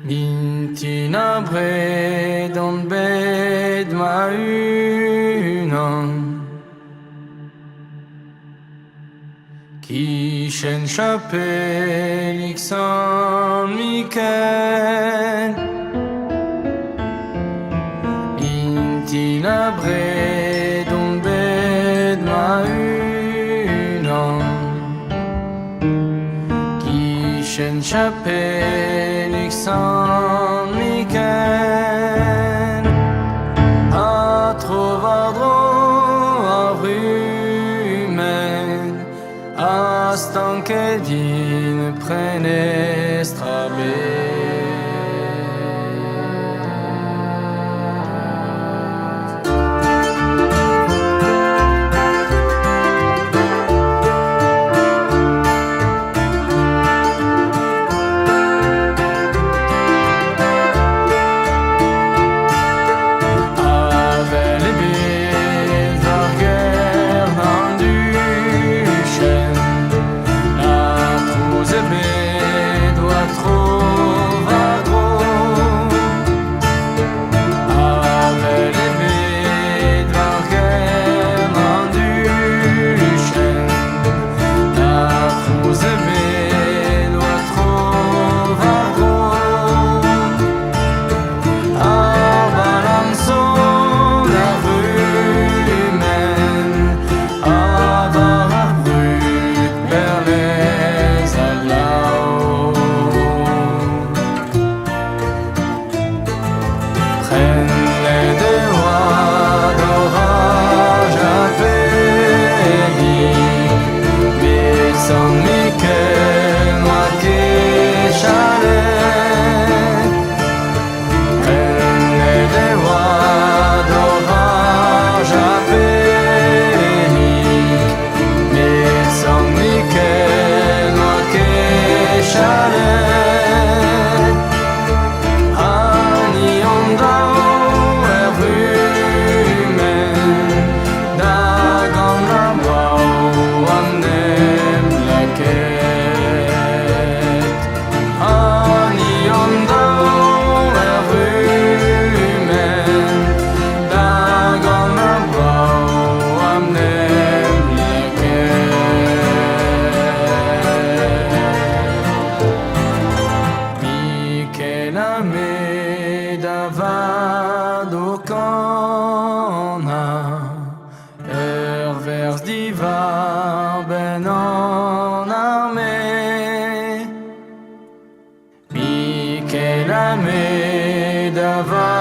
Mintin abred on bet ma-unan 'Kichen chapelig Sant-Mikael. Mintin abred on bet ma-unan 'Kichen chapelig Sant-Mikael. Ha tro-war-dro ar Rumen a stanket din prenestr a-bezh. Avel ebet war ger an duchenn, na trouz ebet war tro-war-dro. Avel ebet war ger an duchenn, na trouz ebet war tro-war-dro. Ar balançon ar rumenn ha war ar brud perlez ha glav. Prenet e oa d'oraj ha pedig, met Sant-Mikel n'oa ket chalet. Prenet e oa d'oraj ha pedig, met Sant-Mikel n'oa ket chalet. Ha ni hon-daou er Rumen, da ganañ brav an em lakaet. Ha ni hon-daou er Rumen, da ganañ brav an em lakaet. Biken ha me da vat o kanañ ur werz diwar-benn an arme. Biken ha me da vat.